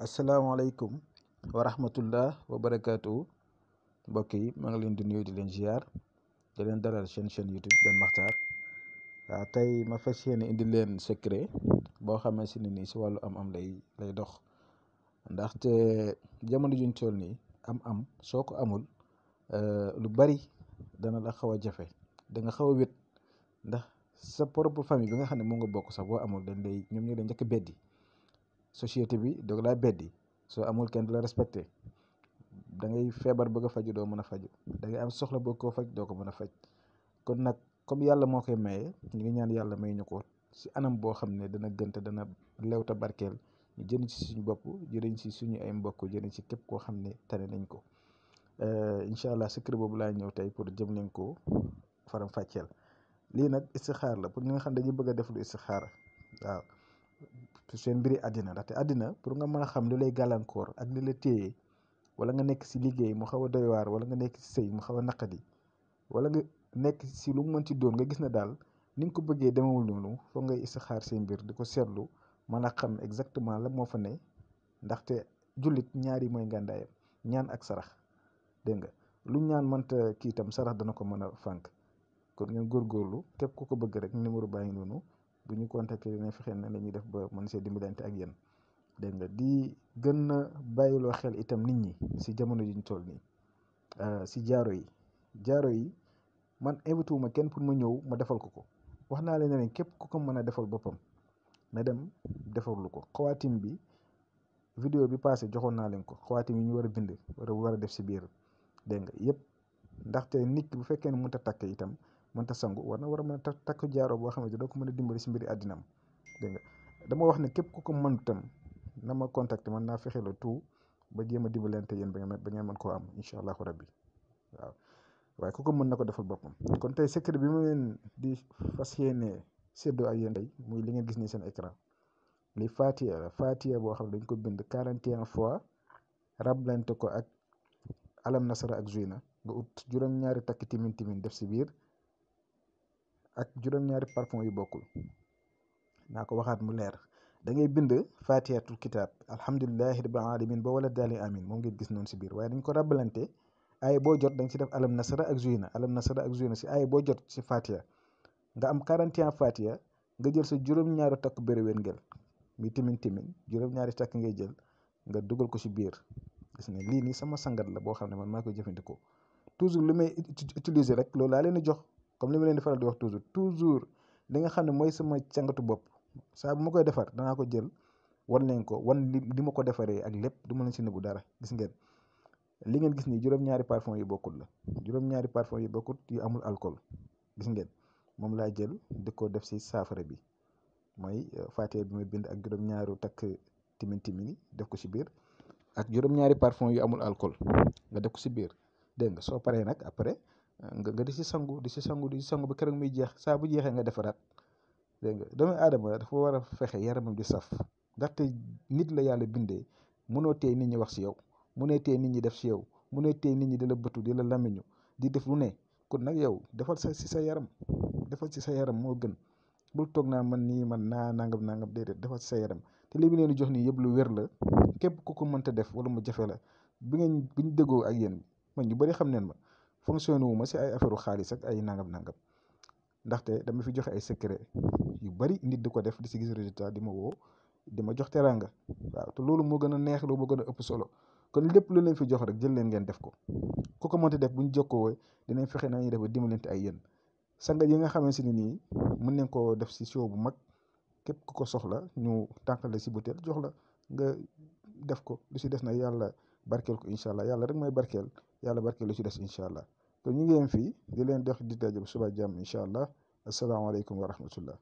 asalaamaaleykum wa rahmatullah wa barakaatu mbokk yi maa ngi leen di nuyu di leen ziar di leen dalal chaîne YouTube Ben Makhtar. waaw tey ma fas yéene indi leen secret boo xamante ne nii si wàllu am-am lay dox ndaxte jamono juñ toll nii am-am soo ko amul lu bari dana la xaw a jafe da nga xaw a wét ndax sa propre famille bi nga xam ne moo nga bokk sax boo amul ñoom ñoo leen njëkk a beddi. société bi doog laa beddi soo amul kenn du la respecté da ngay feebar bëgg a faju doo mën a faju da ngay am soxla bëgg koo faj doo ko mën a faj kon nag comme yàlla moo koy maye ñu ngi ñaan yàlla may ñu ko si anam boo xam ne dana gën te dana lew te barkeel ñu jëriñ si suñu bopp jëriñ si suñu ay mbokk jëriñ si képp koo xam ne tane nañ ko incha allah secret boobu laa ñëw tey pour jëm leen ko faram fàcceel lii nag istixaar la pour ñi nga xam dañuy bëgg a def lu istixaar waaw seen mbiri àddina ndaxte àddina pour nga mën a xam li lay gàllankoor ak li la téye wala nga nekk si liggéey mu xaw a doy waar wala nga nekk si sëy mu xaw a naqadi wala nga nekk si lu mu mënti doon nga gis ne daal ni nga ko bëggee demewul noonu foog ngay istixaar seen mbir di ko seetlu mën a xam exactement la moo fa ne ndaxte jullit ñaari mooy ngàndaayam ñaan ak sarax dégg nga lu ñaan mënta kii itam sarax dana ko mën a fànk kon ngeen góorgóorlu képp ku ko bëgg rek numéro baa ngi noonu bu ñu contacté dina fexe na la ñuy def ba mën see dimbalante ak yéen dégg nga di gën a bàyyiloo xel itam nit ñi si jamono ji ñu toll nii si jaaro yi man invité wu ma kenn pour ma ñëw ma defal ko wax naa leen ne képp ku ko mën a defal boppam na dem defarlu ko xawaatim bi vidéo bi passé joxoon naa leen ko xawaatim yi ñu war a bind war a def si biir dégg nga yëpp ndaxte nit ki bu fekkee ne mënut a takk itam mënta sangu war a mën a takk jaaro boo xam ne doo ko mën a dimbali si mbiri àddinam dégg nga dama wax ne képp ku ko mën itam na ma contacté man naa fexe la tout ba jéem a dimbalante yéen ba ngeen mën koo am incha allahu rabbi waaw waaye ku ko mën na ko defal boppam. kon tey secret bi ma leen di fas yéene séddoo ak yéen tey muy li ngeen gis nii seen écran li Fatiha boo xam ne dañ ko bind 41 fois rablante ko ak alam nasara ak zuina nga ut juróom-ñaari takk timin def si biir ak juróom-ñaari parfum yu bokkul naa ko waxaat mu leer da ngay bind fatihatul kitab alhamdulilahi rabbil alamin ba wala daali amin moom ngeen gis noonu si biir waaye dañ ko rabalante aaya boo jot da nga si def alam nasara ak zuina si aaya boo jot si fatiha nga am 41 fatiha nga jël sa juróom-ñaari takk bëri wen ngel mi timin juróom-ñaari takk ngay jël nga dugal ko si biir gis ne lii nii sama sangat la boo xam ne man maa koy jëfandikoo toujours li may utiliser rek loolu laa leen di jox comme li ma leen di faral di wax toujours li nga xam ne mooy sama cangatu bopp saa bu ma koy defar danaa ko jël wan leen ko li ma ko defaree ak lépp du ma leen si nëbbu dara gis ngeen li ngeen gis nii juróom-ñaari parfum yu bokkul la juróom-ñaari parfum yu bokkul yu amul alcool gis ngeen moom laa jël di ko def si saafara bi mooy fatiha bi may bind ak juróom-ñaaru takk timin def ko si biir ak juróom-ñaari parfum yu amul alcool nga def ko si biir dégg nga soo paree nag après nga di si sangu ba keroog muy jeex saa bu jeexee nga defaraat dégg nga doomu aadama dafa war a fexe yaramam di saf ndaxte nit la yàlla bindee mënoo tee nit ñi wax si yow mënoo tee nit ñi def si yow mënoo tee nit ñi di la bëtu di la lamiñu di def lu ne kon nag yow defal si sa yaram moo gën bul toog naa man nii man naa nangam déedéet defal si sa yaram te li bi leen di jox nii yëpp lu wér la képp ku ko mënta def wala mu jafe la bu ñu déggoo ak yéen man ñu bëri xam neen ma fonctionné wu ma si ay affaire xaalis ak ay nangam ndaxte dama fi joxe ay secret yu bari nit di ko def di si gis résultat di ma woo di ma jox teraanga waaw te loolu moo gën a neex loolu moo gën a ëpp solo kon lépp lu leen fi jox rek jël leen ngeen def ko ku ko mënta def bu ñu jokkoo dinañ fexe na ñuy def ba dimbalante ay yéen sangat yi nga xamante ne nii mën nañ koo def si show bu mag képp ku ko soxla ñu tànqale si butéel jox la nga def ko lu si des na yàlla barkeel ko incha allah yàlla rek mooy barkeel yàlla barkeel lu si des incha allah kon ñu ngi yem fii di leen dox di daje bu suba jàmm incha allah asalaamaaleykum wa rahmatullah